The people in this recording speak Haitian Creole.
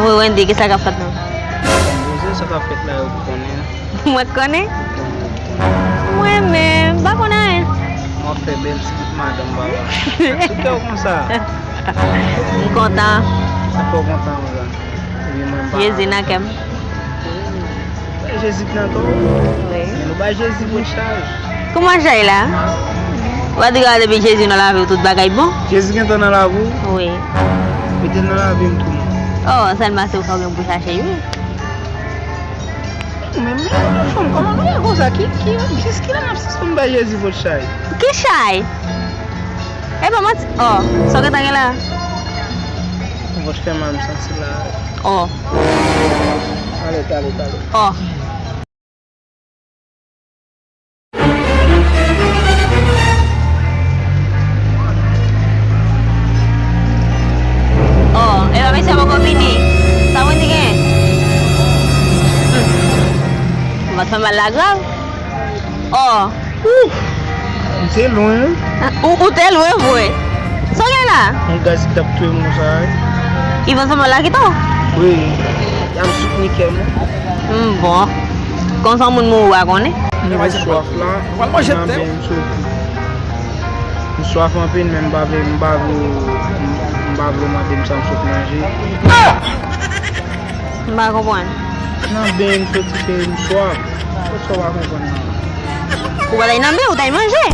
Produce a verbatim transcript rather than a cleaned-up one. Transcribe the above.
Wi, Wendy, kisa k ap fèt non? Poze sa k ap fèt la, yo konnen. Mwen konnen? Mwen menm, m pa konn anyen. M ap fè bèl ti bout madanm papa. Sa k sou kè w konsa? M kontan. Sa fè w kontan konsa? Epi mwen m pa Jezi nan kè m. Jezi k nan kè w? Wi. Men nou bay Jezi vòt chay. Kòman chay la? Ou pa di gade depi Jezi nan lavi w tout bagay bon? Jezi gentan nan lavi w? Wi. Mete l nan lavi m tou non. Oh, sèlman se ou sa gen pou chache wi. Men men fanm, kòman nou ye konsa? Ki, ki, jiskilè n ap sispann bay Jezi vòt chay? Ki chay? E pa manti. Oh, sa w gentan gen la? Vòt fè mal m santi la. Oh. Talè, talè, talè. Oh. Oh, e pa mesye poko vini. Sa Wendy gen? Hmm. Mwen fè mal la grav. Oh. Ou te lwen. Ou, ou te lwen vre. Sa w gen la? Yon gaz ki t ap touye m konsa wi. Ivan Samuel la kite w? Wi. Y ap soutni kè m wi. Hmm, bon. Konsa moun mouri w a konnen. M swaf la. M ap byen m soti. M swaf anpil men m pa vle, m pa vle, m pa vle w mande m sa m sot manje. M pa konprann. Nan ben m soti cheri m swaf. Kòman sa w pa konprann nan? Ou pa t ay nan ben, ou t ay manje.